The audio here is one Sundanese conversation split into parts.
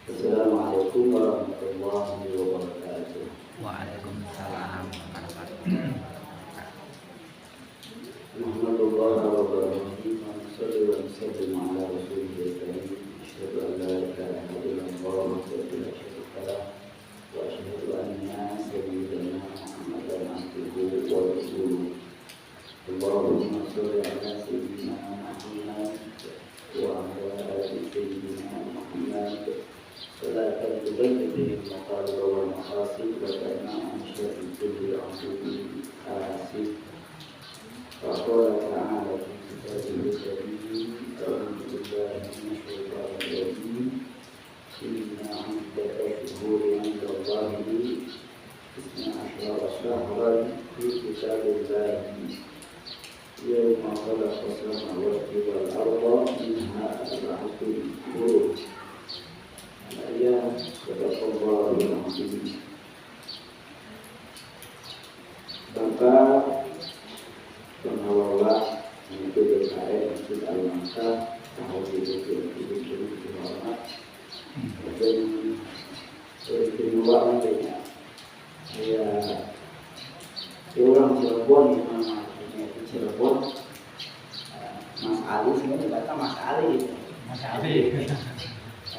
Assalamualaikum warahmatullahi wabarakatuh. Waalaikumsalam warahmatullahi wabarakatuh. نحمد الله رب العالمين ونصلي ونسلم على رسوله الكريم. أشهد أن لا إله إلا الله وحده لا شريك له وأشهد أن سيدنا محمدا عبده ورسوله. اللهم صل على سيدنا محمد وعلى آل سيدنا محمد صلاة تبلغ به المطالب والمقاصد وتمنع عن شر كل عدو حاسد. وقال تعالى في كتابه الكريم: أعوذ بالله من الشيطان الرجيم، إن عدة الشهور عند الله 12 شهرا في كتاب الله يوم خلق السماوات والأرض منها أربعة حرم. الآيات. صدق الله العظيم. Bapak pengelola BPKN Masjid Al-Makkah tahun 2027 terhormat dan istimewa nantinya ya orang Cirebon, namanya di Cirebon, Mas Ali sebenarnya kata Mas Ali. Mas Ali.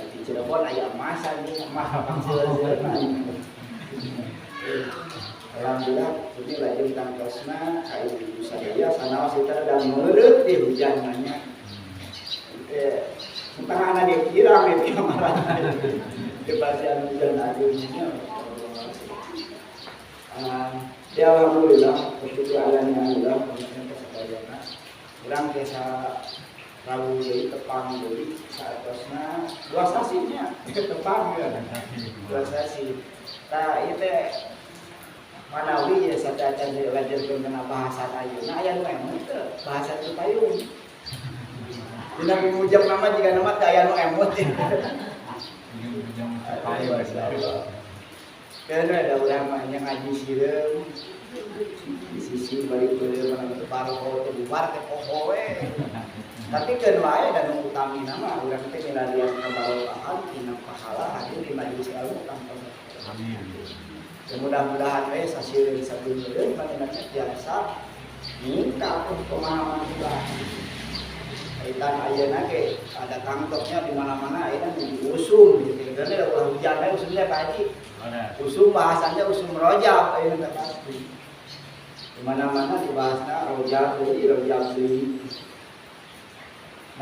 Di Cirebon aya emas aja, emas apa. Alhamdulillah ini lagi tangkosna ka ibu sadaya sanaos kita ada meureut di hujan nanya. Tentang anak dia kirang di kamar di pasian hujan aduhnya. Ya alhamdulillah, bersyukur ala ni'amillah, khususnya kesadayana. Urang desa Rawu deui tepang deui saatosna 2 sasinya tepang ya. 2 sasi. Tah, ieu teh manawi ya sateuacan dilajarkeun kana bahasa ayeuna aya nu emut teu bahasa teu payung. Dina pimujang nama jika nama teu aya nu emut. Masyaallah. Kan ada urang mah nya ngaji sireum di sisi balik beureum mana teu baroho teu bubar teh poho we. Tapi keun wae dan nu utamina mah urang teh milarian kabarokahan tina pahala hadir di majelis ilmu tanpa. Amin. Ya, mudah-mudahan we sasireun sabeureum panjenengan biasa ningkat pemahaman kita. Kaitan ayeuna ge ada tangtoknya di mana-mana ayeuna diusum gitu. Karena ulah hujan we usumnya Pak Haji. Usum bahasanya usum rojab ayeuna teh pasti. Di mana-mana dibahasna rojab deui, rojab deui.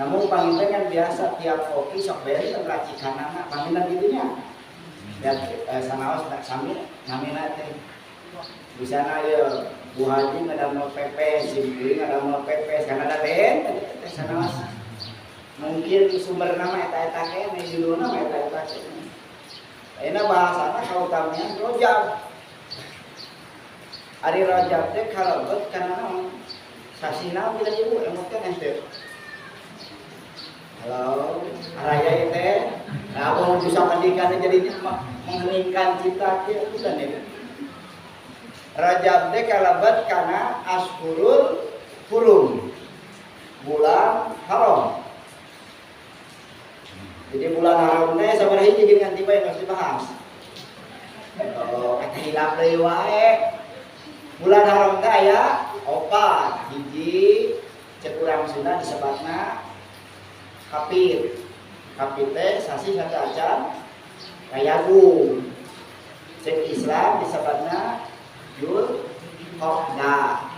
Namun panginten kan biasa tiap kopi sok beri kan racikanana panginten kitu nya. Ya sanaos sami namina teh. Di sana ya Bu Haji ngadamel pepes, si Bui ngadamel pepes, kan ada benten teh sanaos. Mungkin sumber nama eta-eta kene, judulna mah eta-eta kene. Ayeuna bahasana kautamina rojab. Ari rojab teh kalebet kana naon? Sasi naon kita ibu emut kan ente. Halo, araya teh. Nah, aku bisa pendidikan jadi mengheningkan cipta kieu bukan ya. Rajab teh kalebet kana Asyhurul Hurum. Bulan haram. Jadi bulan haram teh sabaraha hiji gini nganti bae geus dibahas. Oh, eta hilap deui wae. Bulan haram teh aya opat. Hiji cek urang Sunda disebatna kapit. Kapit teh sasi sateuacan rayagung. Cek Islam disebatna Jul Qa'dah.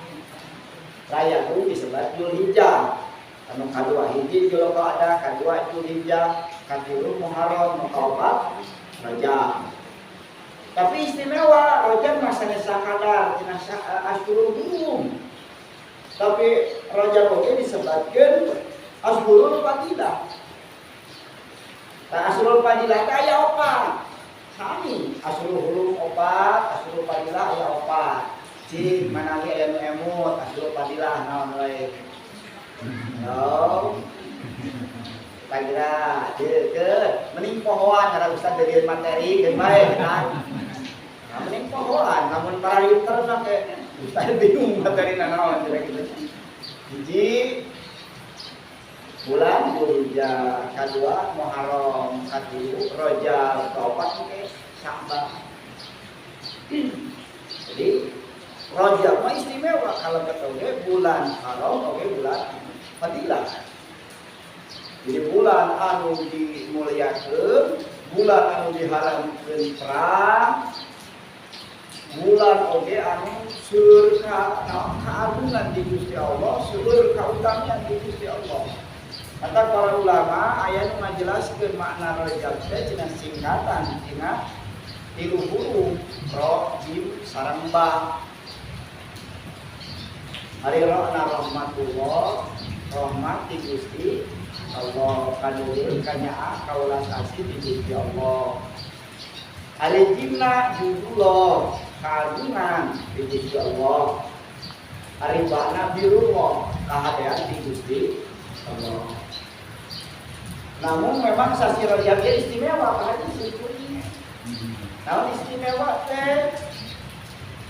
Rayagung disebat Julhijjah. Anu kadua hiji Julqa'dah, kadua Julhijjah, katilu Muharram, nu kaopat Rajab. Tapi istimewa Rajab mah sanes sakadar tina Asyhurul Hurum. Tapi Rajab oge disebatkeun Asyhurul Fadilah. Tah, Asyhurul Fadilah teh aya opat. Sami, Asyhurul Hurum opat, Asyhurul Fadilah aya opat. Cik manawi aya nu emut Asyhurul Fadilah naon wae. Oh. Kira deukeut mending pohoan karena ustaz dari materi geus bae kan. Nah, mending pohoan namun para liter mah ke ustaz bingung materi naon kira gitu. Hiji Bulan Dzulhijjah, kadua Muharram, katilu Rajab, kaopat oge Sya'ban. Jadi Rajab mah istimewa kalau kata oge bulan haram oge bulan fadilah. Jadi bulan anu dimuliakeun, bulan anu diharamkeun perang, bulan oge anu seueur ka keagungan di Gusti Allah, seueur kautamian di Gusti Allah. Kata para ulama aya nu ngajelaskeun makna Rajab teh cenah singkatan tina tilu huruf ro, jim, sareng ba. Ari ro na rahmatullah, rahmat di Gusti Allah, kadeuleu kanyaah kawelas asih di Gusti Allah. Ari jimna judullah, kagungan di Gusti Allah. Ari bana birullah, kahadean di Gusti Allah. Namun memang sasi Rajab ieu istimewa Pak Haji sebetulnya. Naon istimewa teh?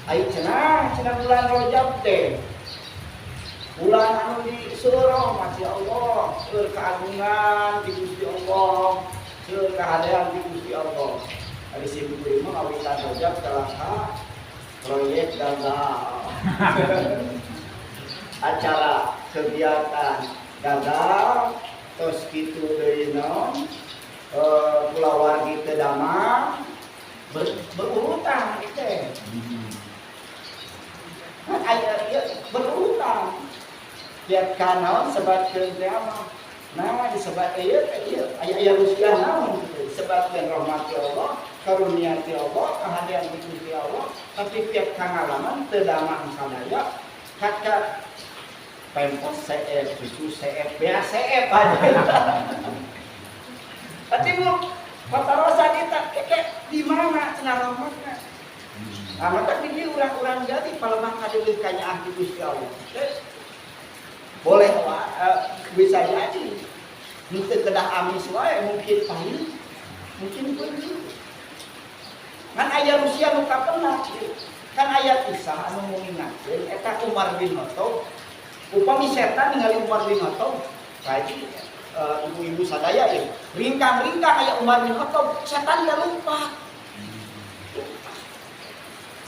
Ai cenah cenah bulan Rajab teh. Bulan anu disuruh masya Allah, seueur keagungan di Gusti Allah, seueur kahadean di Gusti Allah. Ari simkuring mah ngawitan Rajab kalahka proyek gagal. Acara kegiatan gagal, terus kitu deui naon kulawargi teu damang, berurutan teh. Kan aya ieu berurutan. Tiap kanaon sebatkeun teh mah. Nah, disebat ieu teh ieu aya aya rusiah naon kitu. Disebutkeun rahmat Allah, karunia ti Allah, kahadean ti Gusti Allah, tapi tiap kangalaman teu damang sadaya kaca Pempos CF, susu CF, BACF aja. Tapi bu, patarosan kita keke di mana cenah rahmatna? Nah, maka di urang-urang jadi palemah kadeuleuh kanyaah di Gusti Allah. Boleh bisa jadi. Henteu kedah amis wae, mungkin pahit, mungkin peungeut. Ngan aya Rusia nu kapenak. Kan aya kisah anu mengingatkeun eta Umar bin Khattab. Upami setan ningali Umar bin Khattab, kaji ibu-ibu sadaya ya, ringkang-ringkang aya Umar bin Khattab, setan teh lompat.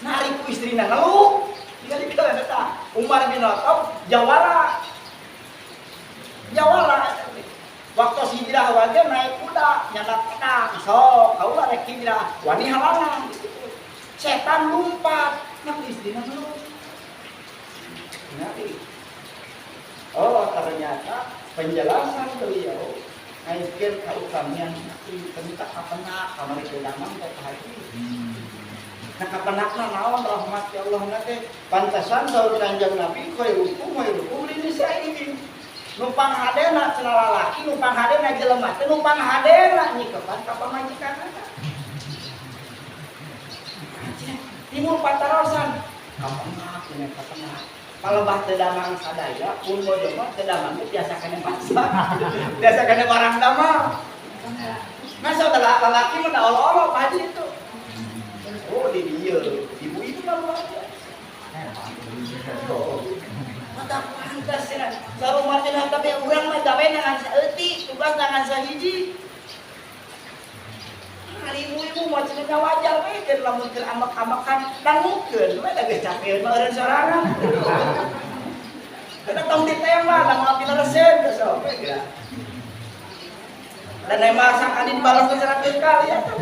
Narik ku istrina ngeluh. Ningali kana eta Umar bin Khattab jawara. Jawara. Waktu hijrah wae naik kuda, nyandak pedang, sok kaula rek hijrah, wani halangan gitu. Setan lompat, nah istrina ngeluh. Ngeri. Oh, ternyata penjelasan beliau ngaitkeun kautamian istri ternyata kapenak kamari teh damang teh Pak Haji. Nah kapenakna naon rahmat ya Allah na teh pantesan saur Kanjeng Nabi khairukum khairukum linisa'ihim. Nu panghadena cenah lalaki, nu panghadena jelema teh nu panghadena nyikepan ka pamajikanna. Timbul patarosan kapenak cenah kapenak. Palebah teu damang sadaya pun bojo mah teu damang teh biasa kana masak. Biasa kana barang damang. Masa lalaki mah da olo-olo Pak Haji itu. Oh di dieu, ibu-ibu mah luar biasa. Oh. Mata pantas cenah. Sarumah cenah tapi urang mah gawe ngan saeutik, tugas ngan sahiji. Hari ibu-ibu mah cenah wajar we keur lamun keur ambek-ambekan dangukeun we da geus capek mah eureun sorangan. Kada tong ditembak da moal pilereseun geus sok we geura. Dan nembak sakali dibalas ke 100 kali atuh.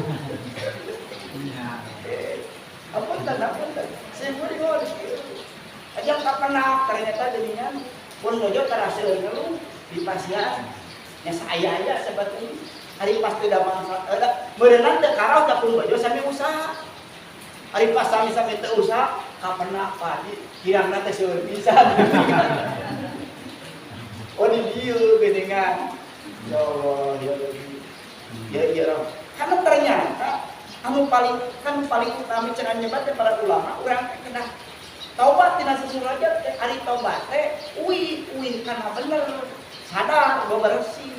Apunten, apunten. Simkuring geus kieu. Ajang kapenak ternyata jadinya pun mojo terasa ngeluh di pasian. Nya saaya-aya sebetulnya. Ari pas teu damang meureunna teu karaos da pun bojo sami usaha. Ari pas sami-sami teu usaha kapenak Pak Haji kirangna teh seueur pisan. Oh di dieu geuningan. Ya Allah, ya Rabbi. Ya iya Rabb. Karena ternyata anu paling kan paling utami cenah nyebat teh para ulama urang teh kedah taubat tina susu Rajab teh ari taubat teh uih uih kana bener sadar bebersih.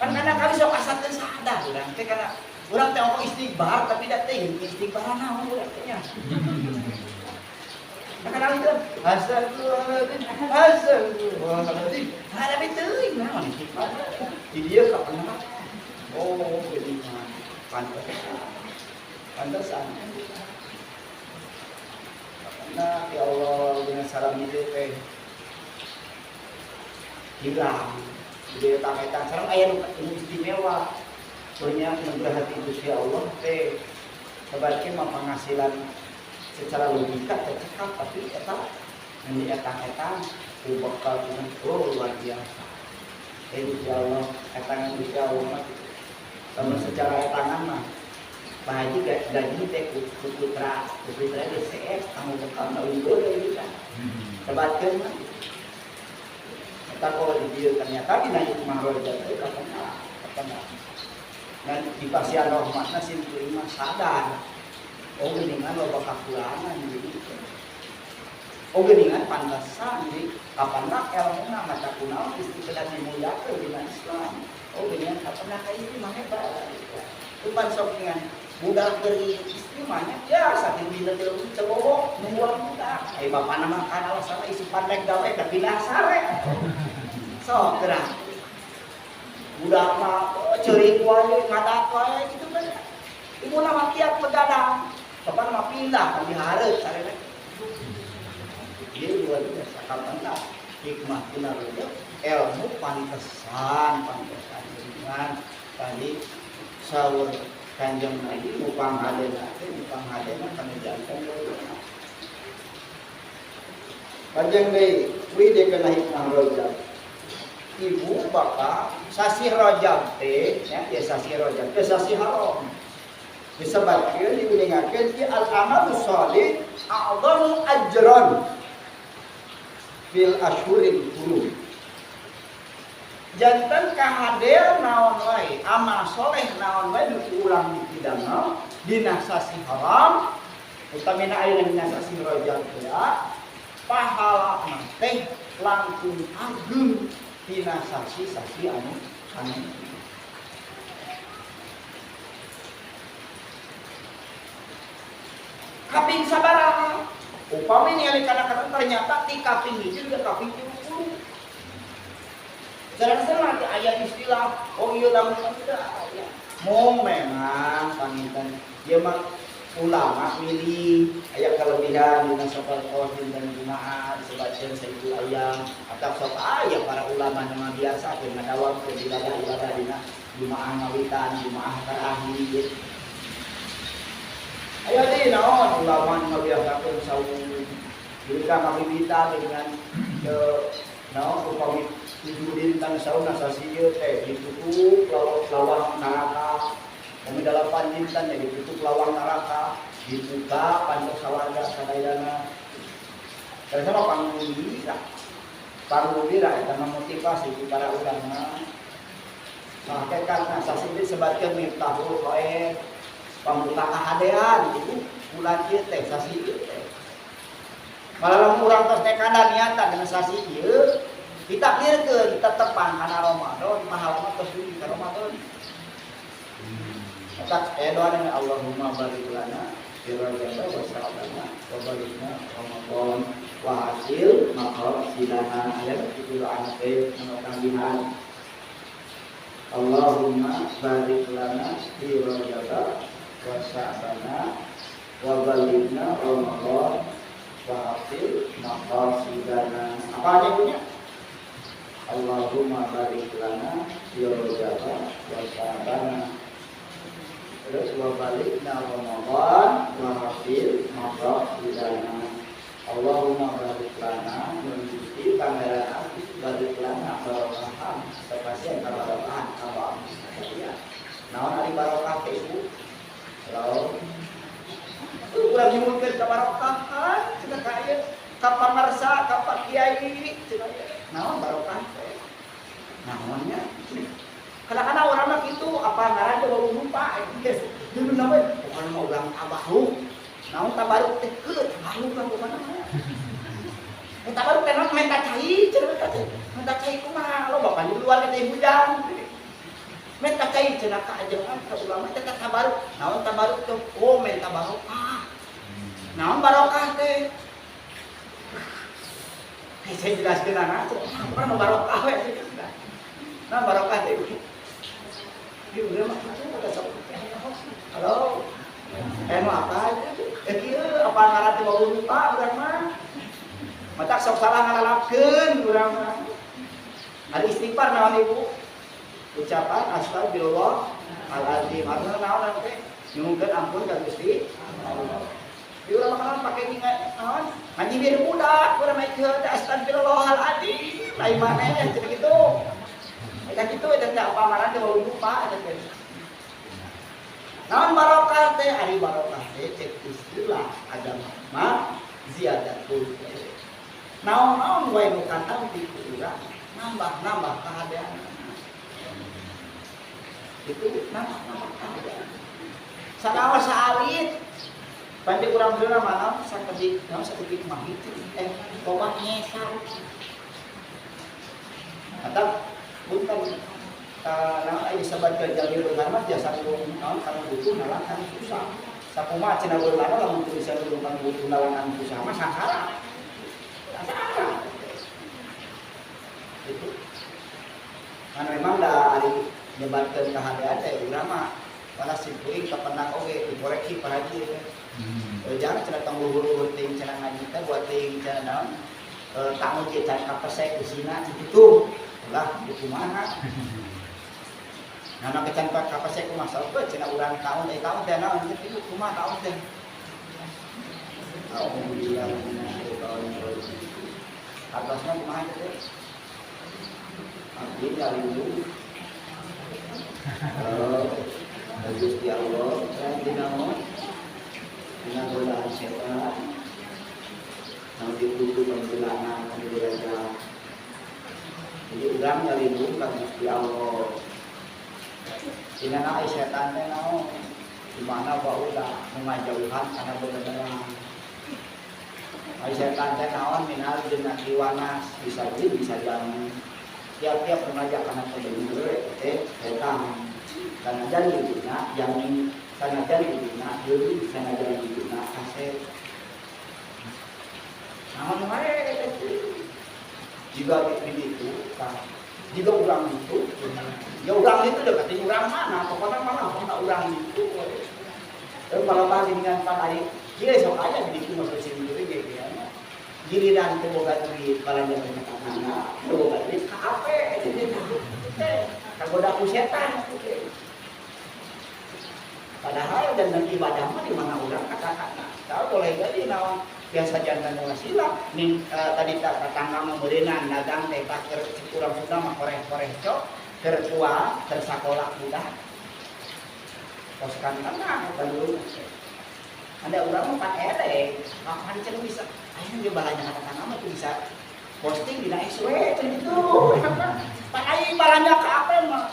Kan kadang kali sok asa teu sadar urang teh kana urang teh ngomong istighfar tapi da teh istighfar naon urang teh nya. Nakalawin doon. Astagfirullahaladzim. Astagfirullahaladzim. Hadapi teuing naon hikmah. Di dieu ka pernah. Oh, jadi mah pantesan. Pantesan. Nah, ya Allah dengan salam itu teh hilang. Jadi etang-etang sareng aya nu istimewa. Punya nugrah hati Gusti Allah teh sebaliknya mah penghasilan secara logika tercekap tapi eta ini etang-etang ku bekal dengan oh luar biasa. Gusti Allah etangan Gusti Allah mah gitu. Lamun secara etangan mah Pak Haji gaji teh ku putra ku putra geus sees kamu bekal na unggul deui kita. Sebatkeun mah. Eta kalau di dieu ternyata dina hikmah rojab teh kapan kapan. Dan di pasian rahmatna sim kuring mah sadar. Oh geuningan loba kakurangan gitu. Oh geuningan pantesan di kapan elmuna mata kunaon istri kedah dimuliakeun dina Islam. Oh geuningan kapan ka istri mah hebat. Tupan sok dengan budak dari istri mah nya ya saking dina teu cebobok nungguan budak. Ai bapana mah kan alasan isupan rek gawe da pindah sare. Sok gerak. Budak mah oh, ceurik wae ngadak wae gitu kan. Ibuna mah kiat begadang. Bapak mah pindah kan dihareup sarena. Ieu luar biasa kapan hikmah tina rujak ilmu pantesan pantesan dengan tadi sahur Kanjeng Nabi nu panghadena teh nu panghadena kana janten Kanjeng deui kuy deui kana hikmah rojab. Ibu bapak sasih rojab teh nya ya sasih rojab teh sasih haram. Disebutkeun diuningakeun ki al amalu sholih a'dhamu ajran fil asyhuril hurum. Janten kahadean naon wae, amal soleh naon wae nu urang dipidana dina sasih haram, utamina ayeuna dina sasih rajab teh, pahala mah teh langkung ageung dina sasih-sasih anu anu. Kaping sabaraha? Upami ningali kana kata ternyata ti kaping hiji juga kaping 30. Sareng-sareng nanti ayat istilah, oh iya lamun tidak aya. Mong memang panginten ieu mah ulama milih aya kelebihan dina sapertos dinten Jumaat sebagian sayyidul ayam atau sok aya para ulama nu biasa keur ngadawam keur ibadah-ibadah dina Jumaah ngawitan, Jumaah terakhir. Ayo di naon ulama nu biasakeun saum jadi kami dengan naon upami 7 dinten saum sasi ieu teh ditutup lawang neraka. Kami 8 dinten ya ditutup lawang neraka, dibuka pantok sawarga sadayana. Terus sama panggulira. Panggulira eta mah motivasi ku para ulama. Hakikatna sasi disebutkeun miftahul khair. Pambuka kahadean itu bulan ieu teh sasi ieu teh. Malah lamun urang tos nekada niatan dina sasi ieu ditakdirkeun tetepan kana Ramadan, pahala mah tos dugi ka Ramadan. Eta doa dengan Allahumma barik lana fi rajab wa sa'bana wa balighna Ramadan wa hasil maqasidana aya kitu doa teh tambihan. Allahumma barik lana fi rajab wa sa'bana wa balighna Ramadan wa hasil maqasidana. Apa aja punya? Allahumma barik lana fi rajab wa sa'bana. Terus wa balighna Ramadan wa hasil maqasidana. Allahumma barik lana mun Gusti pangeran abdi barik lana barokahan sapasian kabarokahan ka abdi sadaya. Naon ari barokah teh Ibu? Halo. Urang nyebutkeun kabarokahan cenah ka ieu ka pangarsa ka pak kiai cenah ieu. Naon barokah teh? Naonnya? Kadang-kadang orang mah kitu apa ngaran teh baru lupa geus. Dulu nama bukan mah urang tabaruk. Naon tabaruk teh keut tabaruk lah bukan mah. Tabaruk teh naon menta cai cenah menta cai. Menta cai kumaha lo bapak di luar teh bujang. Menta cai cenah ka ajengan ka ulama teh tabaruk. Naon tabaruk teh? Oh menta barokah. Naon barokah teh? Saya jelaskeun aja, urang mah barokah we. Nah, barokah teh. Di urang mah kitu udah sok. Halo. Nu apa? Kieu apa ngaran teh boga lupa urang mah. Matak sok salah ngalalapkeun urang mah. Ari istighfar naon Ibu? Ucapan astagfirullah al-azim. Artinya naon teh? Nyuhunkeun ampun ka Gusti Allah. Di urang mah pake naon? Nganyibir budak urang mah ieu teh astagfirullahaladzim. Lain maneh cenah kitu. Eta kitu eta teh apa ngaran teh lupa eta teh. Naon barokah teh? Ari barokah teh cek istilah agama mah ziyadatul khair. Naon-naon wae nu katampi ku urang nambah-nambah kahadean. Itu nambah-nambah kahadean. Sanaos saalit panti urang beuna mah sakedik naon sakedik mah itu loba nyesa. Atau punten naon aya disebatkeun jalmi beunghar mah jasa naon kana butuh nalang kana susah. Sakumaha cenah beunghar lamun teu bisa nulung kana butuh nalang kana susah mah sangsara. Sangsara. Itu. Kan memang da ari nyebatkeun kahadean teh urang mah malah simpuing kapendak oge dikoreksi Pak Haji teh. Jangan cenah tong luhur-luhur teuing cenah ngaji teh buat teuing cenah naon tamu ge can kapesek eusina kitu. Lah kumaha. Nah, kecan kapesek kumaha sok cenah urang taun taun teh naon kitu kumaha taun teh. Alhamdulillah. Atasnya kumaha teh? Abdi ngalindung. Gusti Allah, dina naon? Dina godaan setan. Naon ditutup pembelaan diraja. Jadi urang ngalindung ka Gusti Allah. Dina naon setan teh naon? Di mana baheula ngajauhan kana bener-bener. Ai setan teh naon minal jinnati wanas, bisa jin bisa jami. Tiap-tiap mengajak kana bener teh setan. Sanajan dina jami, sanajan dina deui, sanajan dina kasep. Naon wae eta teh. Jiga begitu, tah. Jiga urang itu, ya urang itu deketin urang mana, pokoknya mana pokoknya urang itu. Terus kalau bagi dengan Pak Ari, kieu sok aya di ditu mah sendiri ge ge. Giliran teu boga duit balanja ka tetangga, teu boga duit ka ape teh. Kagoda ku setan. Padahal dan ibadah mah di mana urang kata-kata. Tahu boleh jadi naon biasa jantan wasilah ning tadi tak tetangga mah meureunang dagang teh keur urang Sunda mah koreh-koreh cok keur tua keur sakola budak. Koskan tenang eta dulu. Ada urang mah pan eleh, kapan cenah bisa aya ge balanja ka tetangga mah bisa posting dina SW cenah gitu. Pan aya balanja ka apa mah.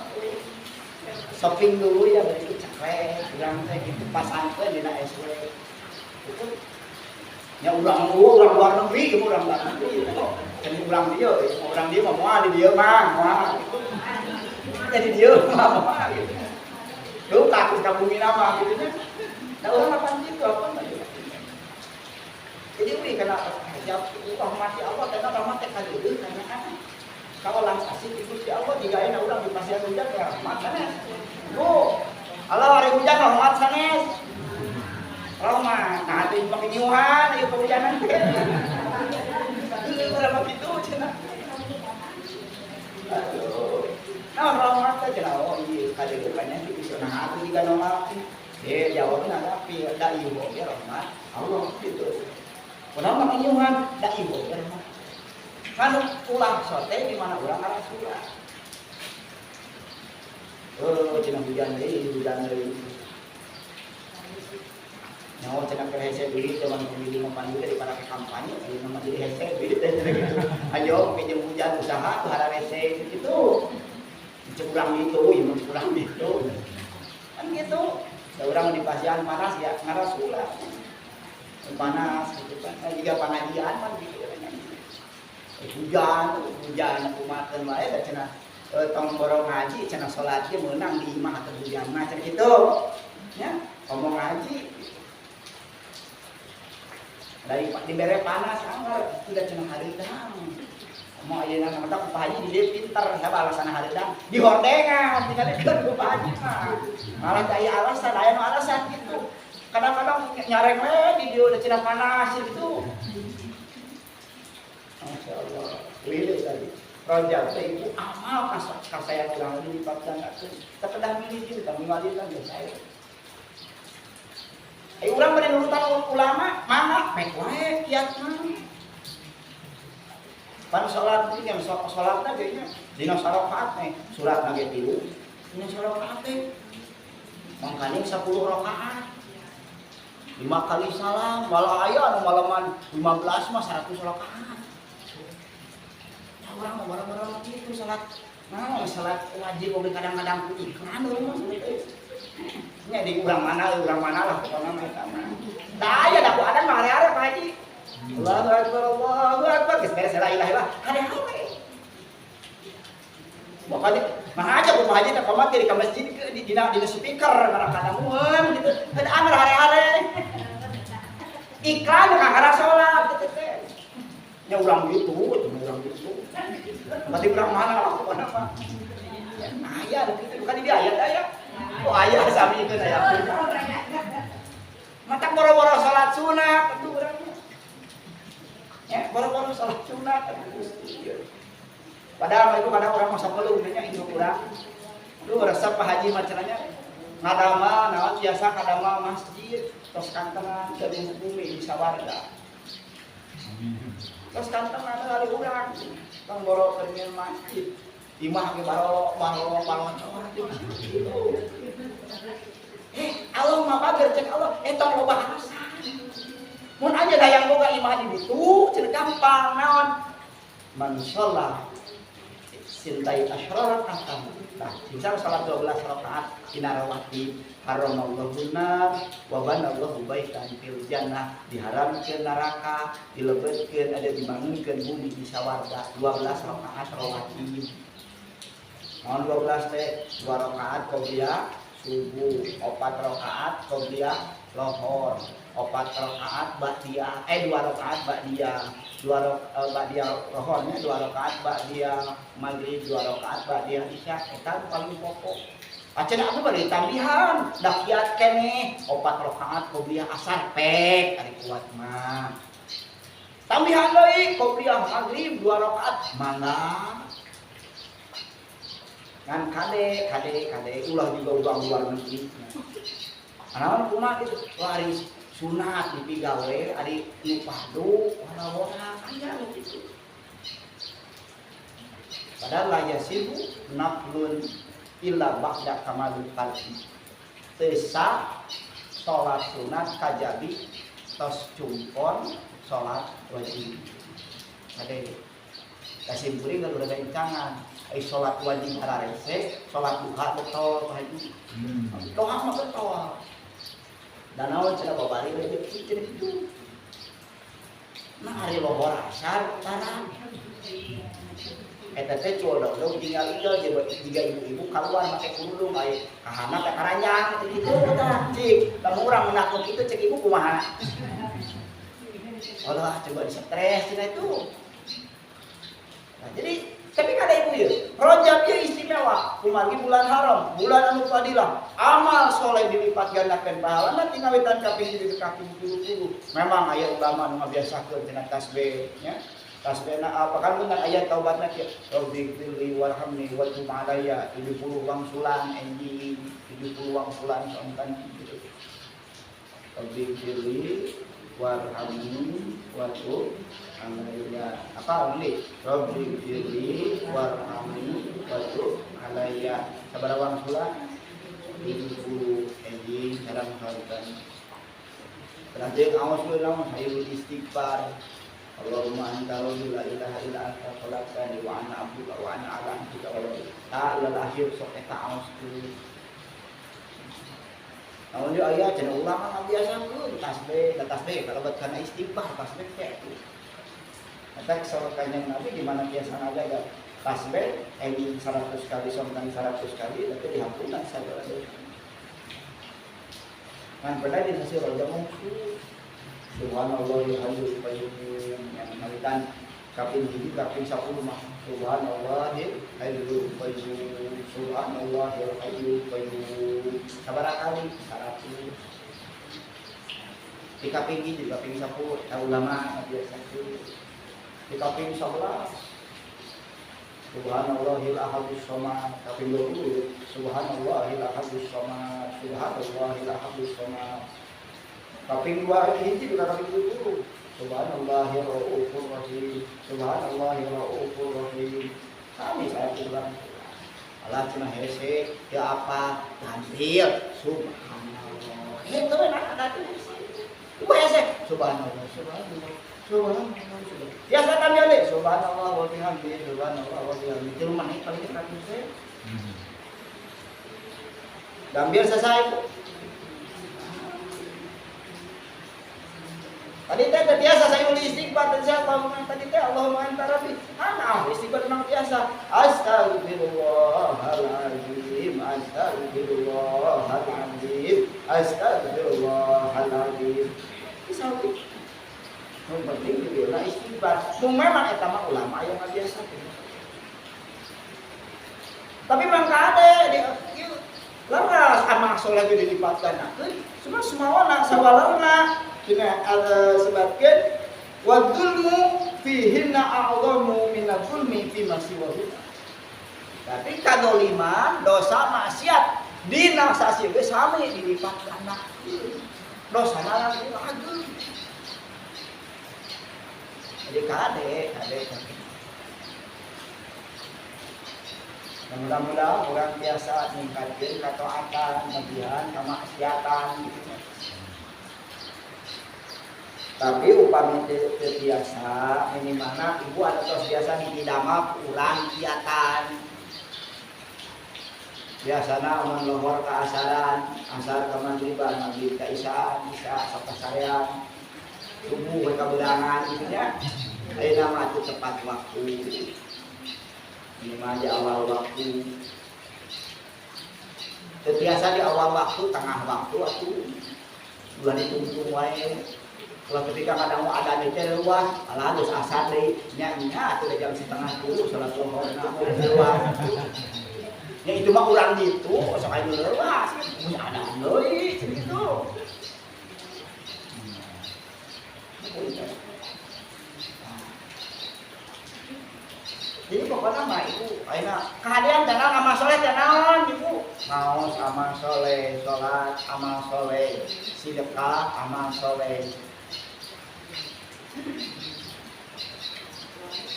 Shopping dulu ya berarti capek, urang teh gitu pasangkeun dina SW. Itu ya urang luar negeri, urang luar negeri. Jadi urang dieu, urang dieu mah moal di dieu mah, moal gitu. Jadi dieu mah moal gitu. Duh kakus ka bumi mah gitu nya. Nah urang apa gitu apa Jadi we kana jawab rahmat Allah teh rahmat teh kaleueuh kana kana. Kalau asih di Gusti Allah jika ayeuna urang di pasian hujan ya rahmat sanes. Bu, Allah ari hujan rahmat sanes. Rahmat. Nah atuh make nyiuhan ieu pahujanan teh. Heueuh urang mah kitu cenah. Aduh. Nah rahmat teh cenah oh ieu kaleueuh nya di Gusti. Nah atuh jiga nolak. Jawabna tapi da ieu oge rahmat Allah gitu. Urang mah nyiuhan da ieu oge rahmat. Kan ulah sote di mana urang ngarasulah. Oh, cenah hujan deui, hujan deui. Nyawa cenah keur hese duit zaman pemilu mah pandu daripada ke kampanye, ayeuna mah jadi hese duit teh cenah gitu. Ayo pinjem hujan usaha tuh hararese gitu. Cek urang itu, ieu mah cek urang itu. Kan gitu. Da urang di pasian panas ya ngarasulah. Panas gitu kan. Jiga pangajian mah gitu. Hujan, hujan kumakeun wae da cenah tong borong ngaji cenah salat ge meunang di imah atau hujan mah cenah kitu. Nya, ngomong ngaji. Dari dibere panas anggar udah cenah hareudang. Mau ayeuna mah ku Pak Haji di dieu pinter sabab alasan hareudang dihordengan tinggalikeun ku Pak Haji mah. Malah teu aya alasan, aya nu alasan gitu. Kadang-kadang nyareng we di dieu udah cenah panas gitu. Masya Allah. Wih tadi. Rajab teh itu amal kasayang urang dilipat gandakeun. Teu kedah milih jeung kami walitan geus saya. Ai urang bade nurutan ulama, mangga pek wae kiat mah. Pan salat ini yang salatna ge nya dina sarakaat teh suratna ge 3. Dina sarakaat teh mangkaning 10 rakaat. 5 kali salam, malah aya anu malaman 15 mah 100 rakaat. Ya urang mah barang-barang kitu salat. Nah, salat wajib oge kadang-kadang ku iklan urang mah teh. Nya di urang mana lah pokona mah eta mah. Da aya da ku adan mah hare-hare Pak Haji. Allahu akbar Allahu akbar geus beres la ilaha illallah hare-hare. Makanya mah aja ku Pak Haji teh komat di ka masjid di dina dina speaker kadang-kadang gitu. Ada anger hare-hare. Iklan ka ngara salat gitu teh. Nya urang gitu, urang gitu. Berarti urang mana lah pokona mah. Ya aya gitu bukan di ayat aya. Oh aya sami itu aya. Mata boro-boro salat sunat itu urangnya. Ya, boro-boro salat sunat Gusti. Padahal itu kadang orang masa pelung nya itu urang. Lu resep Pak Haji macananya ngadama naon biasa kadama masjid tos kantenan dari bumi di sawarga. Tos kantenan ari urang. Tong boro keur masjid. Imah ge barolo barolo barocor gitu. Allah mah bager cek Allah tong loba alasan. Mun aja dayang boga imah di ditu cenah gampang naon. Man sholat sintai asyra rakaat. Nah, misal salat 12 rakaat dina rawatib haramallahu nar wa banallahu baitan fil jannah diharamkeun neraka dilebetkeun ada dibangunkeun bumi di sawarga 12 rakaat rawatib. Naon 12 teh 2 rakaat qobliyah subuh, 4 rakaat qobliyah lohor, 4 rakaat ba'diyah, 2 rakaat ba'diyah, 2 rakaat ba'diyah lohornya 2 rakaat ba'diyah maghrib, 2 rakaat ba'diyah isya, eta paling pokok. Acan aku bari tambihan, dakiat keneh 4 rakaat qobliyah asar pek ari kuat mah. Tambihan deui qobliyah maghrib 2 rakaat mangga. Kan kade kade kade ulah juga urang luar negeri. Anaon kumaha gitu, wah ari sunat dipigawe ari nu padu wala-wala aya nu kitu. Padahal la yasibu naflun illa ba'da kamalul qalbi. Teu sah salat sunat kajabi tos cumpon salat wajib. Kade kasimpuling kan udah gancangan. Ai salat wajib hararese, salat duha betul Pak Haji. Doa mah betul. Dan naon cenah babari we kitu kitu. Nah ari lohor asar tarang. Eta teh cuodog tinggal igel jiga ibu-ibu kaluar make kerudung aya kahana teh karanjang kitu tah cik. Lamun urang menakut kitu cek ibu kumaha. Allah coba di stres cenah itu. Nah, jadi tapi kada ibu ya, Rajab ieu istimewa, kumargi bulan haram, bulan anu fadilah, amal soleh dilipat gandakeun pahalana tina wetan kaping 7 kaping 70. Memang aya ulama nu ngabiasakeun tina tasbih nya. Tasbihna apa kan bener ayat taubatna kieu, Rabbi firli warhamni wa tub alayya 70 wangsulan anjing, 70 wangsulan sonten gitu. Rabbi firli warhamni wa tub alayya. Apa ini? Rabbi firli warhamni wa tub alayya. Sabaraha wangsulan? 70 anjing sareng sonten. Berarti awas we lamun hayu istighfar. Allahumma anta rabbi la ilaha illa anta khalaqtani wa ana abduka wa ana ala ahdika wa wa'dika. Ta ilal akhir sok eta aos kudu. Naon deui aya cenah ulama mah biasakeun tasbih, da tasbih kalebet kana istighfar tasbih teh. Eta saur kanjeng Nabi di mana biasa aja ya tasbih 100 kali sonten 100 kali tapi dihampura sagala dosa. Ngan pernah di sasi roja mungsu. Subhanallahil hayyul qayyum yang malikan kaping 1 kaping 10 mah subhanallahil hayyul qayyum subhanallahil hayyul qayyum sabaraha kali 100 di kaping 1 kaping 10 ulama biasa di kaping 11 subhanallahil ahadus samad kaping 20 subhanallahil ahadus samad subhanallahil ahadus samad kaping 2 hiji juga kaping 20 subhanallahir raufur rahim subhanallahir raufur rahim kami saya ulang Allah cenah hese ya apa tampil subhanallah itu enak ada hese hese subhanallah subhanallah subhanallah biasa tampil deh subhanallah wa bihamdihi subhanallah wa bihamdihi tilu menit paling hese tampil selesai. Tadi teh biasa saya uli istighfar dan saya tahu tadi teh Allahumma anta rabbi. Ana istighfar memang biasa. Astagfirullahalazim, astagfirullahalazim, astagfirullahalazim. Bisa we. Nu penting dibela istighfar. Nu memang eta mah ulama yang biasa. Tapi mangka ade di ieu leras amal soleh ge dilipatkan. Cuma semawana sawalarna dina sebabkeun wa dzulmu fihinna a'dhamu min dzulmi fi ma siwahu. Tapi kadoliman dosa maksiat dina sasi ge sami dilipat kana. Dosana lagi ageung. Jadi kade kade. Mudah-mudahan orang biasa ningkatkeun kataatan, kelebihan, kemaksiatan gitu. Tapi upami teu biasa minimalna ibu ada tos biasa didamap urang kiatan. Biasana amun lohor ka asaran, asar ka magriban, magrib ka isaan, isya sapasarean, subuh ka bedangan gitu nya. Ayeuna mah atuh tepat waktu. Minimal di awal waktu. Teu biasa di awal waktu, tengah waktu atuh. Ulah ditungtung wae. Kalau ketika kadang mau ada teh leuwah, alah geus asar deui, nya nya atuh jam 9:30 salat lohor na leuwah. Nya itu mah urang ditu, sok aya leuwah, mun ada deui gitu. Jadi pokoknya mah ibu, ayeuna kahadean teh naon amal soleh teh naon ibu? Ngaos amal soleh, salat amal soleh, sedekah amal soleh.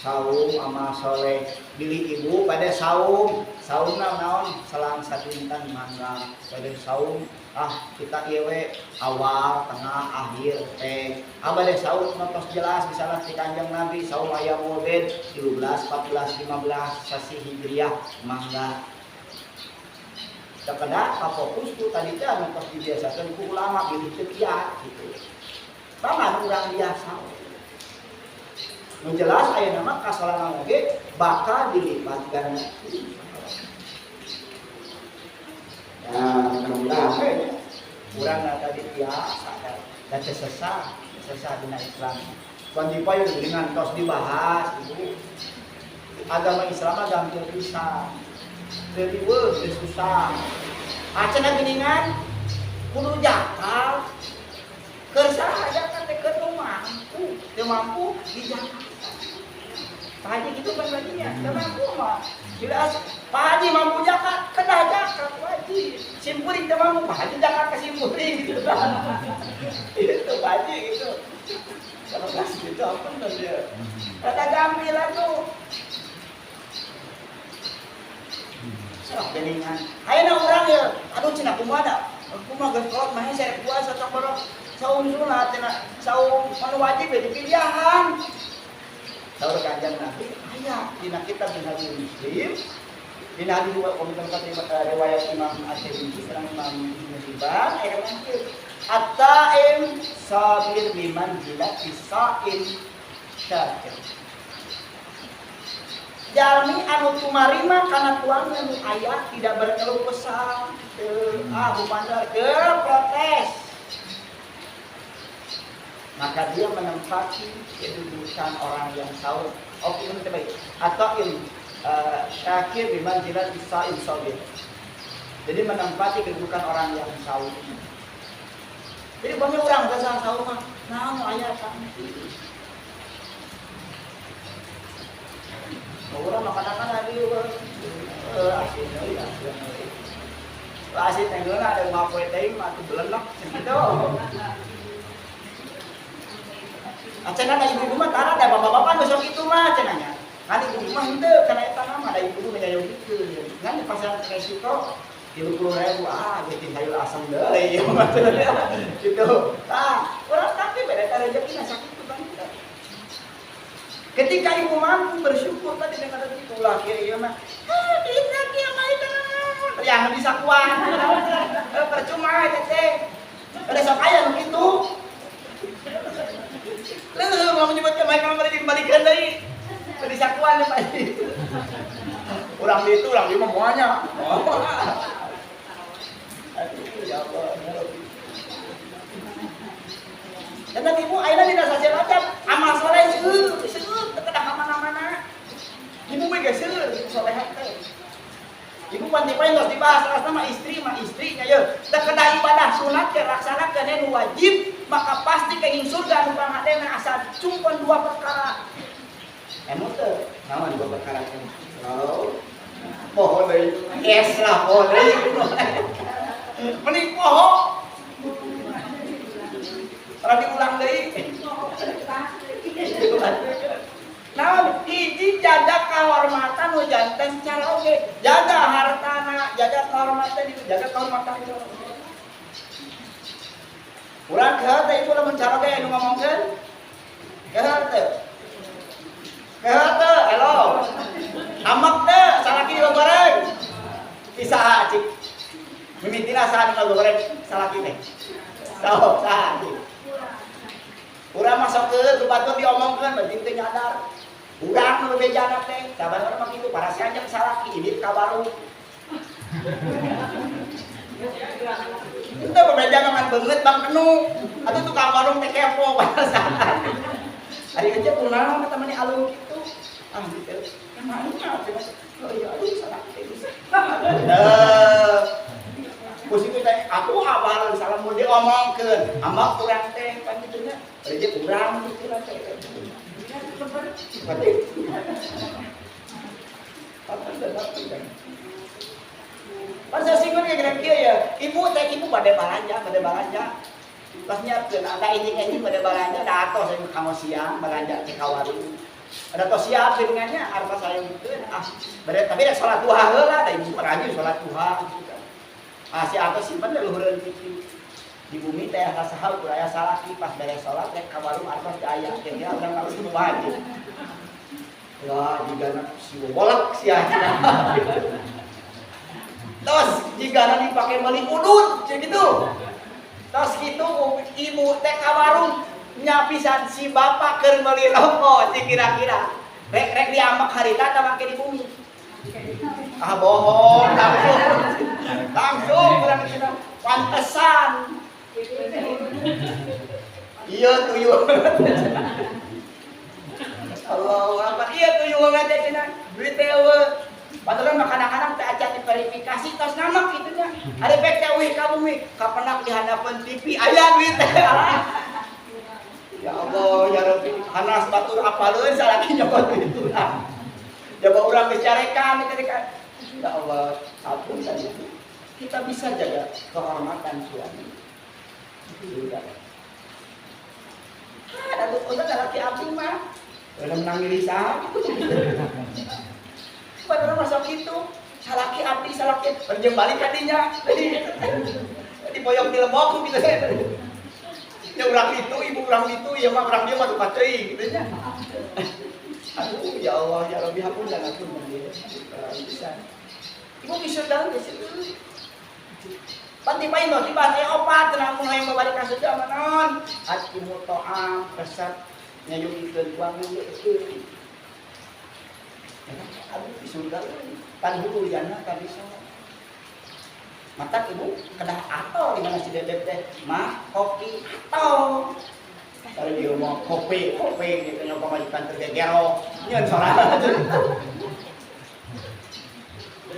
Saum amal soleh, bilih ibu pada saum, saum naon selang sadinten mangga pada saum ah kita ieu we awal, tengah, akhir teh. Ah bade saum tos jelas misalnya ti Kanjeng Nabi saum aya mubin 13, 14, 15 sasi Hijriah mangga. Sakada fokus ku tadi teh anu tos dibiasakeun ku ulama bilih teu kiat gitu. Paman urang biasa. Nu jelas ayeuna mah kasalahan oge bakal dilipat ganda. Nah, mudah-mudahan urang tadi biasa da teu sesah, sesah dina Islam. Wajib payu dengan tos dibahas ibu. Agama Islam mah gampil pisan. Teu riweuh, teu susah. Acan geuningan kudu jakal. Keur saha zakat teh keur nu mampu, teu mampu di zakat. Pak Haji gitu kan baginya, teu mampu mah. Jelas Pak Haji mampu zakat, kedah zakat wajib. Simpuring teu mampu, Pak Haji zakat ke simpuring gitu. Itu Pak Haji gitu. Kalau kasih gitu apa tuh dia? Kata gampil atuh. Sok geningan. Ayeuna urang ya, aduh cenah kumaha da? Kumaha geus kolot mah hese rek puasa sok borok. Saum sunat cenah, saum anu wajib ya dipilihan. Saur Kanjeng Nabi aya dina kitab Minhajul Muslim, dina hadis komentar riwayat Imam At-Tirmizi sareng Imam Ibnu Hibban aya kieu. At-ta'im sabir liman jilati sa'im syakir. Jalmi anu tumarima kana tuangna nu aya tidak berkeluh kesah, teu ah bupandar teu protes. Maka dia menempati kedudukan orang yang saum. Oke, ini baik. Atau in syakir bimanzilat isaim sabir. Jadi menempati kedudukan orang yang saum. Jadi banyak orang bahasa saum mah, naon aya kan. Orang mah kadang-kadang asin deui, asin deui. Asin teh geuna ada mah poe teh mah atuh belenek gitu. Cenah da ibu mah tara da bapak-bapak nu sok itu mah cenah nya. Kan ibu mah henteu kana eta mah da ibu mah nyayogikeun. Ngan di pasar resiko 30.000 ah bikin sayur asam deui gitu. Tah, urang tapi beda ka rezekina sakitu kan. Ketika ibu mampu bersyukur tadi dengan rezeki ulah kieu ieu mah, ah bisa kieu mah itu yang bisa kuat. Percuma eta teh. Ada sok aya nu kitu. Leuh mau menyebutkan baik mah balik balikeun deui. Beli sakuan ya Pak. Urang ditu urang dieu mah moalnya. Aduh ya Allah. Dan nanti ibu ayeuna dina sasian macam amal soleh seueur, seueur teu kedah ka mana-mana. Ibu mah geus seueur solehat teh. Ibu pan dipain geus dibahas rasana mah istri mah istrinya ye. Teu kedah ibadah sunat ke laksanakeun nu wajib, maka pasti kenging surga nu pangadena asal cumpon dua perkara. Anu teu naon dua perkara teh? Oh. Poho deui. Yes lah poho deui. Mending poho. Ora diulang deui. Naon hiji jaga kehormatan nu janten cara oge. Jaga hartana, jaga kehormatan itu, jaga kehormatan itu. Urang kehe teh ibu lamun cara oge nu ngomongkeun. Kehe teh. Kehe teh, halo. Amak teh salaki digoreng. Saha cik? Mimitina saha nu ngagoreng salaki teh? Saha, saha cik? Urang masuk ke batur diomongkeun penting teu nyadar. Urang nu bejana teh, sabar mah kitu para sanjang salaki ini ka baru. Itu bejana mah beungeut bang kenu. Atuh tukang warung teh kepo pada saat. Ari aja kunaon eta mah alung kitu. Ah gitu. Emangnya oh iya aduh salaki teh bisa. Pusing teh aku apal salah mun diomongkeun. Ambak urang teh pan kitu nya. Rezeki urang kitu lah teh. Pan sasingkeun ge geura kieu ya. Ibu teh ibu bade balanja, bade balanja. Pas nyiapkeun ada enjing-enjing bade balanja, da atos ieu kanggo siang balanja cek ka warung. Ada tos siap dengannya artos sayungkeun ah bade tapi rek salat duha heula da ibu mah rajin salat duha gitu kan. Ah si atos simpen da luhureun kitu. Di bumi teh asa saha ukur aya salaki pas beres salat rek ka warung artos teh aya kira-kira urang harus wajib. Wah, jigana si wolek sia. Tos jigana dipake meuli udud cenah gitu. Tos kitu ibu teh ka warung nyapisan si bapak keur meuli rokok cik kira-kira. Rek rek diambak harita tah make di bumi. Ah bohong langsung. Langsung urang cenah pantesan. Iya tuyul. Allahu Akbar. Iya tuyul teh cenah. Duit teh eueuh. Padahal mah kadang-kadang teh acan diverifikasi tos ngamak kitu nya. Ari pek teh eueuh ka bumi, kapenak di hadapan TV aya duit teh. Ya Allah, ya Rabbi, hanas batur apaleun salaki nyokot duit urang. Jaba urang geus carekan teh kan. Ya Allah, ampun tadi. Kita bisa jaga kehormatan suami. Sudah. Ah, ada udah laki abdi mah. Udah menang saha gitu. Padahal masuk itu salaki abdi salaki berjem balik kadinya. Dipoyok di lemok gitu. Ya urang itu, ibu urang itu, ya mah urang dia mah duka teuing gitu nya. Aduh, ya Allah, ya Rabbi, ampun dan ampun bisa. Ibu bisa dah geus itu. Pan tipain loh, tiba teh opat tenang mun hayang babari ka surga mah naon? Atimu to'am resep nyayungikeun kuangan ieu. Aduh di surga pan hulu jannah tadi bisa. Matak ibu kedah atau di mana si bebek teh mah koki atau Kalau di rumah kopi, kopi gitu nya pamajikan tergegero, nyeun sorangan.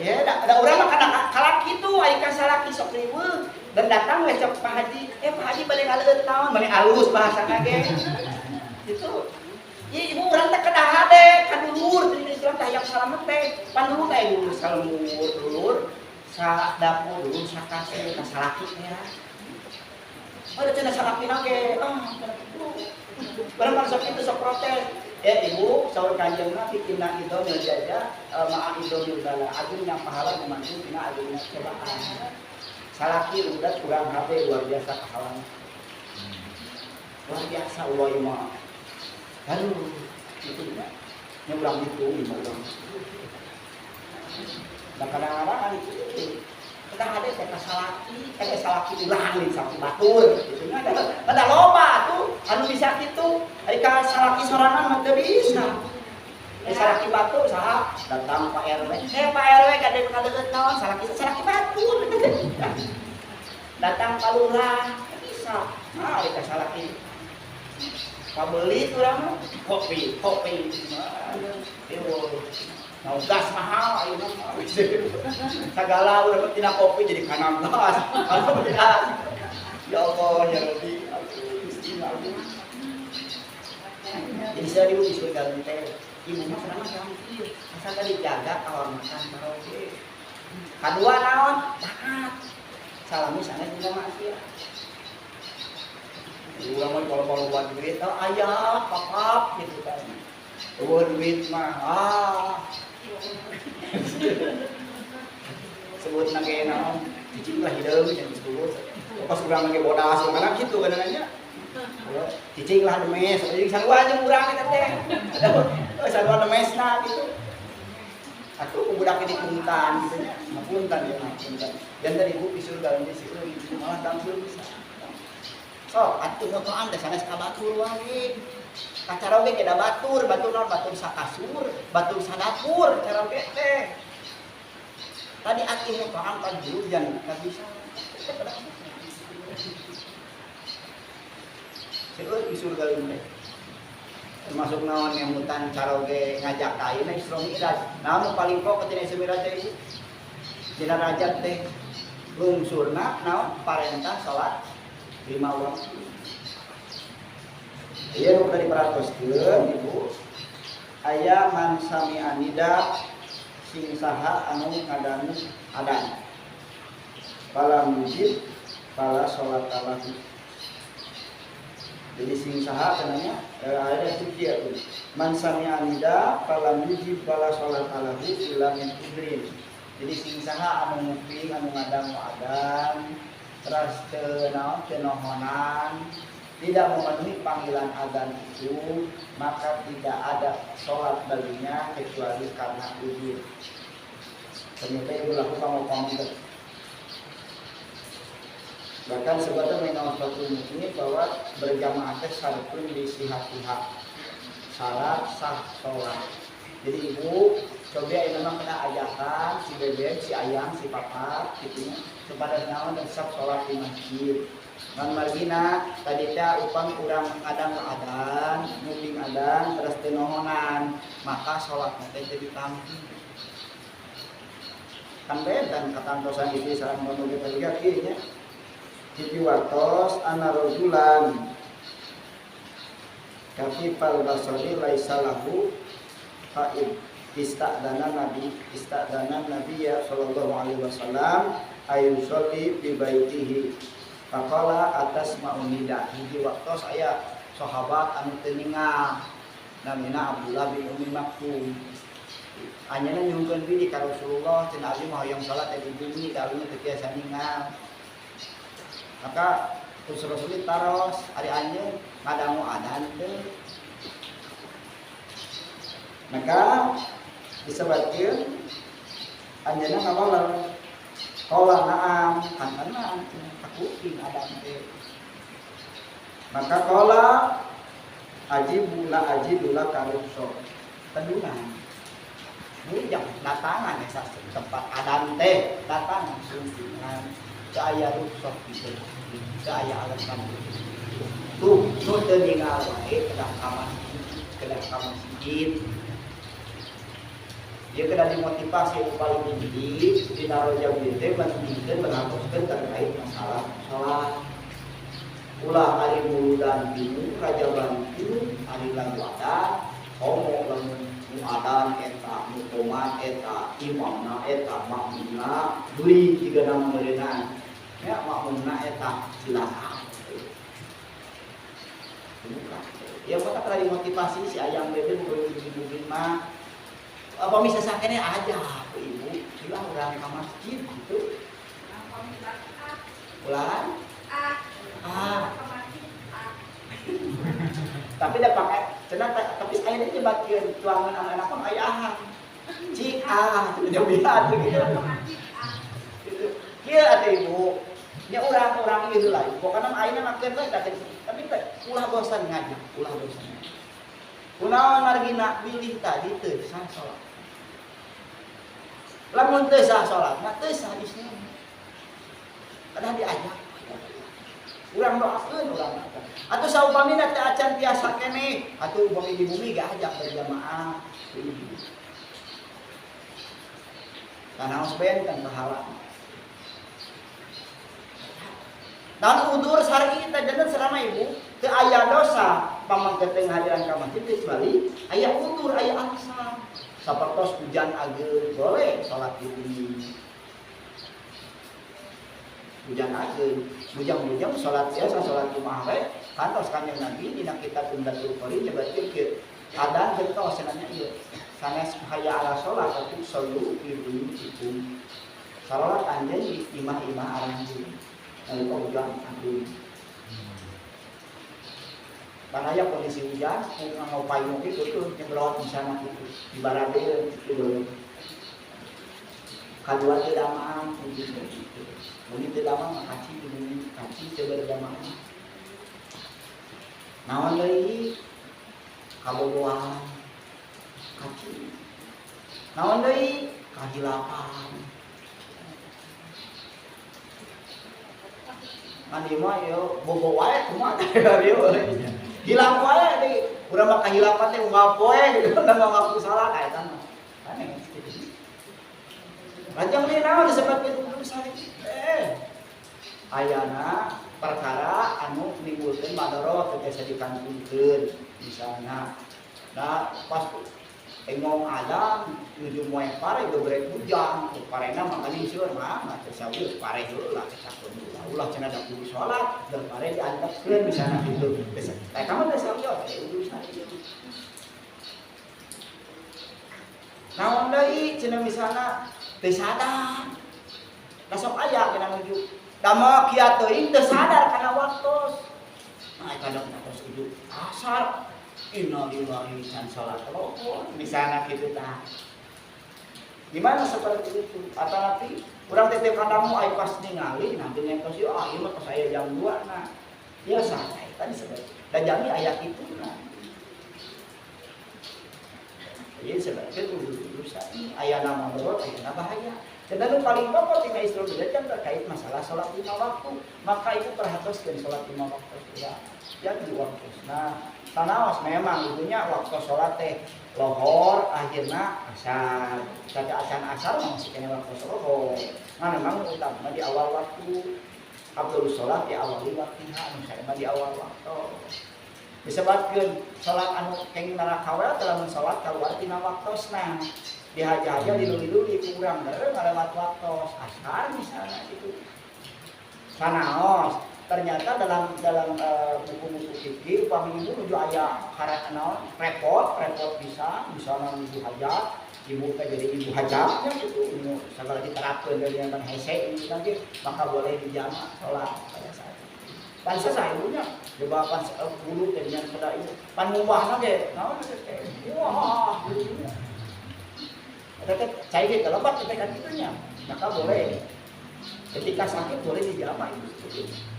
Ya, da urang mah kadang kalaki kitu, aya ka salaki sok riweuh dan datang we cek Pak Haji, Pak Haji bade ngaleueut naon, meni alus bahasana ge. Gitu. Ieu ibu urang teh kedah hade ka dulur di Islam teh hayang salamet teh. Pan dulur teh dulur salembur, dulur sa dapur, dulur sakasur, ka salaki teh ya. Oh, da cenah salakina ge, ah cenah kitu. Barang kan sok itu sok protes. Ya ibu, saur Kanjeng Nabi inna idhamil jaza ma'a idhamil bala. Agungnya pahala memantu tina agungnya cobaan. Salaki udah kurang HP luar biasa pahalanya. Luar biasa Allah ieu mah. Aduh, itu nya. Nya urang itu, ieu urang. Nah kadang-kadang kan itu kita ada teh salaki, teh salaki ulah lain salaki batur gitu nya. Ada loba tuh anu bisa kitu. Ari ka salaki sorangan mah teu bisa. Salaki batur saha datang Pak RW. Pak RW kade kaleueut naon salaki salaki batur. Datang ka lurah bisa. Nah, ari ka salaki pabeli urang mah kopi, kopi. Aduh. Nah, gas mahal ayeuna mah. Sagala urang tina kopi jadi kana gas. Alhamdulillah. Ya Allah ya Rabbi. Aduh, miskin aku. Jadi saya ibu di surga teh. Ibu mah senang gampil. Asal tadi dijaga kehormatan karaoke. Kadua naon? Taat. Salami sanes dina maksiat. Ibu mah kalau buat duit, oh, ayah, papap gitu kan. Eueuh duit mah, ah. Sebut nage naon, cicing lah hideung yang disebut. Pas urang nage bodas, urang kitu kadang-kadang. Cicing lah demes, jadi sarua jeung urang eta teh. Oh, sarua demesna gitu. Atuh budak ini puntan gitu nya. Ngapunten ya, ngapunten. Janten ibu di surga di situ malah tampil bisa. Sok atuh motoan teh sanes ka batur wae. Kacaroge ge da batur, batur naon? Batur sakasur, batur sadapur caroge teh. Tadi atuh motoan pan hujan ka bisa. Seueur di surga teh. Termasuk naon ngemutan caroge ngajak ka ayeuna Isra Mi'raj. Naon nu paling pokok tina Isra Mi'raj teh ibu? Dina Rajab teh lungsurna naon parentah salat 5 waktu. Ieu nu kudu diperhatoskeun ibu. Aya man sami'a nida sing saha anu ngadangu adan. Fala mujib fala salat lahu. Jadi sing saha kenanya ada kieu tuh. Man sami'a nida fala mujib fala salat lahu illa min udrin. Jadi sing saha anu nguping anu ngadangu adan teras teu naon teu nohonan tidak memenuhi panggilan adzan itu, maka tidak ada sholat baginya kecuali karena uzur. Ternyata itu berlaku sama pamit. Bahkan sebetulnya mengenal suatu ini bahwa berjamaah teh syartun di sihatiha, syarat sah sholat. Jadi ibu coba ini memang kena ajakan si bebek, si ayang, si papa, gitu ya, kepada nyawa dan siap sholat di masjid. Non margina tadi teh upami urang kadang adan, nguping adan, terus tenohonan, maka sholat teh jadi tampi. Kan benten katantosan itu sareng mono kita juga kieu nya. Hiji wartos ana rajulan kafifal basari laisa lahu fa'il ista'dana nabi ya sallallahu alaihi wasallam ayu sholli bi baitihi faqala atas ma'unida. Hiji waktu saya sahabat anu teu ningal namina Abdullah bin Umi Maktum. Anyana nyungkeun diri ka Rasulullah cenah abdi mah hoyong salat di bumi da abdi mah teu tiasa ningal. Maka terus Rasul taros ari anjeun ngadangu adan teu. Maka disebutkeun anjeunna ngawaler qala na'am kan aku ping adan teh. Maka qala ajibu la ajidu la karukso tendungan. Bujang datangan eta tempat adan teh datang suntingan teu aya rukshoh gitu. Teu aya alasan. Tuh Nu teu ninggal wae kedah ka masjid, kedah ka masjid. Dia kena dimotivasi yang paling tinggi di Rajab itu pentingkeun menghapuskeun terkait masalah sholat. Ulah ari muludan pinu, rajaban pinu, ari lagu adan, komo lamun nu adan eta, nu tomat eta, imamna eta, makmumna, beli tiga nama meureunaan. Ya makmumna eta silakan. Ya maka kena dimotivasi si ayam bebe bukan ibu mah. Apa bisa sakene aja ibu, sila urang ka masjid gitu. Ulah? Ah. Tapi dah pakai cenah tapi saya ini nyebatkeun tuangan anak-anak mah aya ah. Cik ah, nyobian gitu. Gitu. Kieu atuh ibu. Nya urang-urang ieu heula. Pokona mah ayeuna makeun we tapi ulah bosan ngajak, ulah bosan. Kunaon margina bilih tadi teu sah salat. Lamun teu sah salat mah teu sah Islam. Kedah diajak. Urang doakeun urang doakeun. Atuh saupamina teu acan tiasa keneh, atuh upami di bumi ge ajak berjamaah. Kanaos benten pahala. Dan udur syar'i teh janten selama ibu teu aya dosa pamangkeun teu ngahadiran ka masjid kecuali aya udur, aya alasan. Sapertos hujan ageung boleh salat di bumi. Hujan ageung, bujang-bujang salat biasa salat Jumat we, kantos kanjeng Nabi dina kitab Umdatul Qari nyebatkeun kieu. Adan gentos cenah ieu. Sanes hayya ala sholat tapi solu fi buyutikum. Salat anjeun di imah-imah aranjeun. Nalika hujan ageung. Panaya kondisi hujan, nganggo payung kitu tuh nyebrot misalna kitu. Di baradeun kitu. Kadua teu damaan gitu. Mun teu damang mah kaci di bumi, kaci teu berdamang. Naon deui? Kabogohan. Kaci. Naon deui? Kahilapan. Kan ieu mah ieu bobo wae kumaha teh ieu. Hilap wae deui. Urang mah kahilapan teh unggal poe gitu, da ngaku salah ka eta mah. Aneh gitu. Lajeng deui naon disebutkeun kudu sae. Ayana perkara anu nimbulkeun madorot teu tiasa dikantunkeun misalna. Nah pas engong adan nuju moe pare gebrek hujan, parena mah seueur mah teu sawieu pare heula cakeun ulah ulah cenah da kudu salat, da pare diantepkeun misalna kitu. Eta mah teu sawieu teh urusan ieu. Naon deui cenah misalna teu sadar. Da sok aya kena nuju da kiat teuing teu sadar kana waktos. Nah kadang tos ujuk asar innalillahi can salat telepon misalna kitu tah. Gimana seperti itu? Atau nanti urang teh teu kadamu ai pas ningali nanti ngentos ieu ah ieu mah pas aya jam 2 nah. Biasa eta disebut. Da jami aya kituna. Jadi sebabnya urusan ini ayana madorot, ayana bahaya. Dan lalu paling pokok tina Isra Mi'raj kan terkait masalah sholat 5 waktu. Maka itu perhatoskeun sholat 5 waktu ya. Ya di waktu. Nah, sanaos memang itunya waktu sholat teh lohor akhirna asar. Saja acan asar mah masih kena waktu lohor. Nah, memang utama di awal waktu. Abdul sholat di awal waktiha, misalnya di awal waktu. Disebutkeun salat anu kenging neraka we teh lamun salat kaluar tina waktosna. Dihaja-haja diluli-luli ku urang deui ngalewat waktos asar misalnya gitu. Sanaos ternyata dalam dalam buku-buku fikih upami ibu nuju aya karak naon repot bisa misalnya nuju hajat ibu teh jadi ibu hajatnya gitu nu sagala diterapkeun dari yang hese ibu teh maka boleh dijama salat pada saat pan sesah ibunya coba pan bulu teh nya pada ibu pan nguwahna ge naon teh wah gitu eta teh cai ge kalebat teh kan kitu nya maka boleh ketika sakit boleh dijama ibu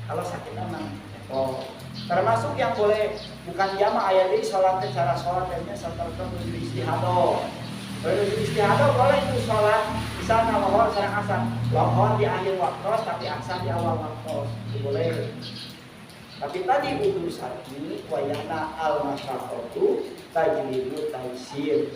kalau sakit memang oh termasuk yang boleh bukan jama aya deui salat teh cara salatnya sapertos menuju istihadah. Menuju istihadah boleh itu salat misalnya lohor sareng asar lohor di akhir waktu tapi asar di awal waktu itu boleh. Tapi tadi udur syar'i wayahna al masyaqqatu tajlibu taisir.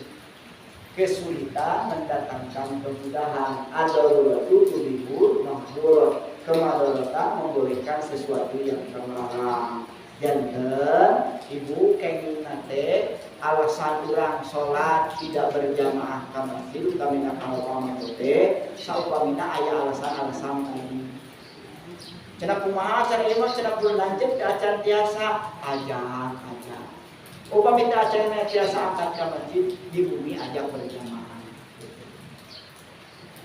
Kesulitan mendatangkan kemudahan. Ad-daruratu tubihul mahdzur. Kemadaratan membolehkan sesuatu yang terlarang. Janten ibu kenging nate alasan urang salat tidak berjamaah ka masjid utamina ka teh saupamina aya alasan-alasan tadi. Cenah kumaha cenah ieu mah cenah bulan lanjut teh acan tiasa ajak ajak. Upami teh acan tiasa angkat ka masjid di bumi ajak berjamaah.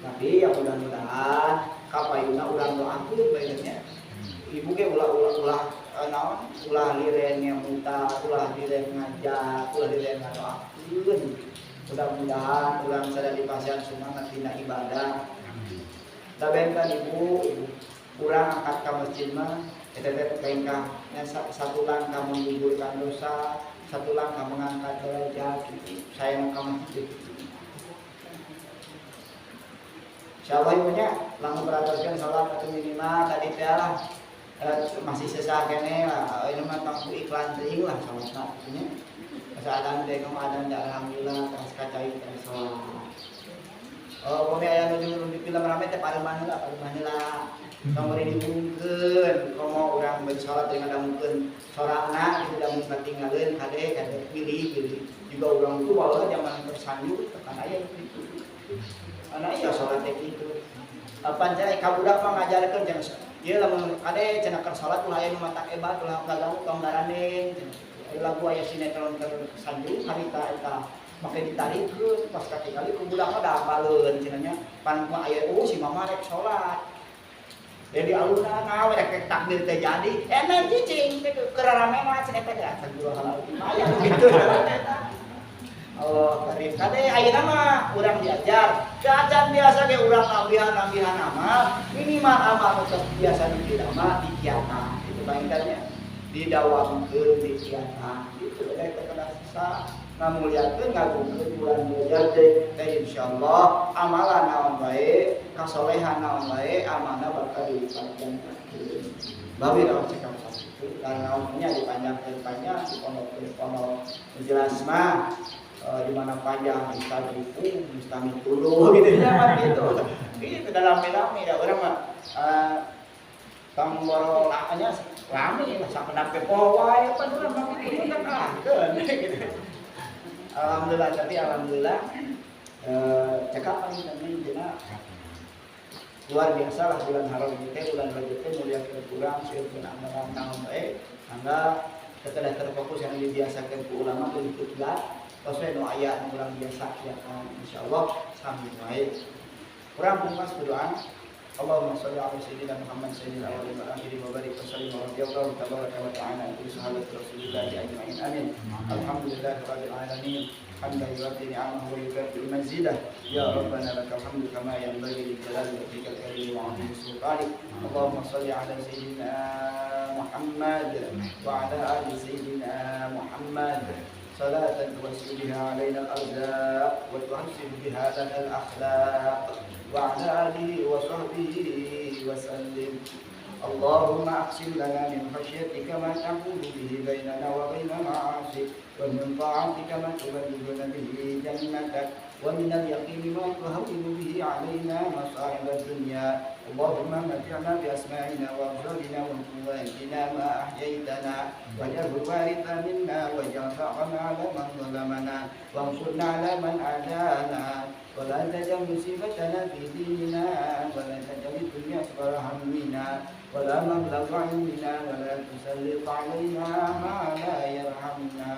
Tapi ya mudah-mudahan kapayuna urang doakeun bae nya. Ibu ge ulah-ulah naon ulah liren ngemuta, ulah liren ngajak, ulah liren ngadoakeun. Mudah-mudahan urang sada dipasihan semangat dina ibadah. Da benten ibu, urang angkat ka masjid mah eta teh lengkah nya satu langkah menggugurkan dosa, satu langkah mengangkat derajat gitu. Saya ka masjid. Insyaallah ibu nya langsung beraturkeun salat atau minimal tadi teh lah masih sesah kene lah ini mah tong iklan teuing lah salatna nya. Asa adan teh kamu adan teh alhamdulillah teras kacai teras salat. Oh, upami aya nu di film rame teh pareuman heula, pareuman heula. Tong bari dibungkeun, komo urang bari salat teh ngadamungkeun sorana kitu damun katinggaleun kade kade pilih-pilih. Juga urang itu baheula zaman tersanjung tekan aya kitu. Ana iya salat teh kitu. Apan cenah ka budak mah ngajarkeun cenah ieu lamun kade cenah keur salat ulah aya nu matak ebat ulah kaganggu tong garandeng cenah. Lagu aya sinetron tersanjung harita eta make ditarikeun pas katingali ku budak mah da apaleun cenah nya pan mah aya oh si mama rek salat. Jadi alunan naon rek takbir teh jadi enak cicing teh keur rame mah cenah teh astagfirullahaladzim aya gitu eta. Allah karim kade ayeuna mah urang diajar teu acan biasa ge urang nambihan-nambihan amal minimal amal nu biasa dipidama dikiatan itu pangintennya didawamkeun dikiatan gitu rek teh sah ngamuliakeun ngagungkeun bulan Rajab teh insyaallah amalan naon bae kasolehan naon bae amalna bakal dilipat gandakeun. Bawi raos cekap sakitu karena naonnya dipanjangkeun panjang dipondokkeun pondok jelas mah di mana panjang mustamiku mustamitulu gitu ya mah gitu. Itu dalam rame da urang mah tong boro nya rame lah sakedap ge poho wae pan urang mah kitu kan kalahkeun gitu. Alhamdulillah tapi alhamdulillah cekap paling penting dina luar biasa lah bulan haram teh bulan Rajab teh muliakeun urang seueurkeun amalan naon bae mangga setelah terfokus yang dibiasakan ku ulama untuk kiat tos we nu aya nu urang biasa kiatan insyaallah sami wae urang pungkas berdoa. Allahumma shalli ala sayyidina Muhammad sayyidil awwalin wal akhirin wa barik wa sallim wa radhiyallahu tabaraka wa ta'ala an sahabati Rasulillah ajma'in amin. Alhamdulillahi rabbil alamin hamdan yuwaffi ni'amahu wa yukafi mazidah. Ya Rabbana lakal hamdu kama yanbaghi li jalali wajhikal karim wa 'azimi sultanik. Allahumma shalli ala sayyidina Muhammad wa ala ali sayyidina Muhammad. Salatan tuwassi biha alaina al-arzaq wa tuhsib biha lana al-akhlaq wa ala alihi wa sahbihi wa sallim. Allahumma aqsim lana min khashyatika ma tahulu bihi bainana wa baina ma'asik wa min ta'atika ma tuballighuna bihi jannatak wa min al-yaqini ma tuhawwinu bihi alaina masa'ib ad-dunya. Allahumma mat'ina bi asma'ina wa absarina wa quwwatina ma ahyaytana waj'alhu waritha minna waj'al tha'rana 'ala man zalamana wansurna 'ala man 'adana wa la taj'al musibatana fi dinina wa la taj'al dunya akbara hammina wa la mablagha ilmina wa la tusallit 'alaina ma la yarhamna.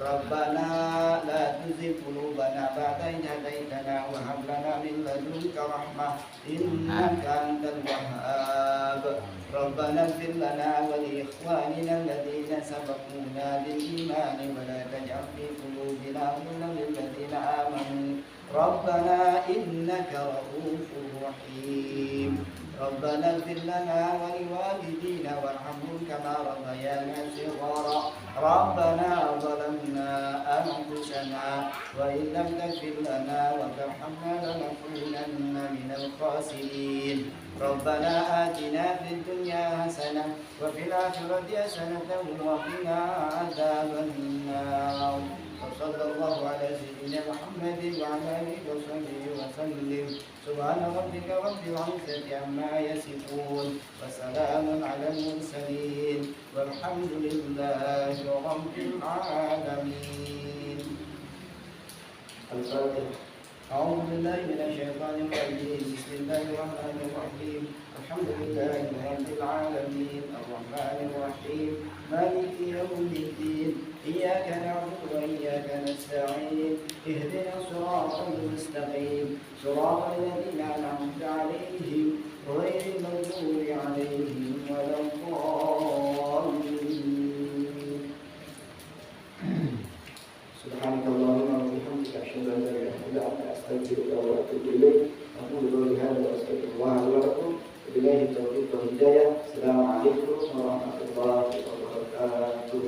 Rabbana la tuzigh qulubana ba'da idh hadaytana wa hab lana min ladunka rahmah innaka antal wahhab. Rabbana ighfir lana wa li ikhwanina alladhina sabaquna bil imani wa la taj'al fi qulubina ghillan lil ladzina amanu. Rabbana innaka ra'ufur rahim. ربنا اغفر لنا ولوالدينا وارحمهم كما ربيانا صغارا. ربنا ظلمنا أنفسنا وإن لم تغفر لنا وترحمنا لنكونن من الخاسرين. ربنا آتنا في الدنيا حسنة وفي الآخرة حسنة وقنا عذاب النار. وصلى الله على سيدنا محمد وعلى آله وصحبه وسلم. سبحان ربك رب العزة عما يصفون وسلام على المرسلين والحمد لله رب العالمين. الفاتحة. أعوذ بالله من الشيطان الرجيم. بسم الله الرحمن الرحيم. الحمد لله رب العالمين الرحمن الرحيم مالك يوم الدين. إياك نعبد وإياك نستعين. اهدنا الصراط المستقيم صراط الذين أنعمت عليهم غير المغضوب عليهم ولا الضالين. سبحانك اللهم وبحمدك أشهد أن لا إله إلا أنت أستغفرك وأتوب إليك. أقول قولي هذا وأستغفر الله لي ولكم. وبالله التوفيق والهداية. السلام عليكم ورحمة الله وبركاته.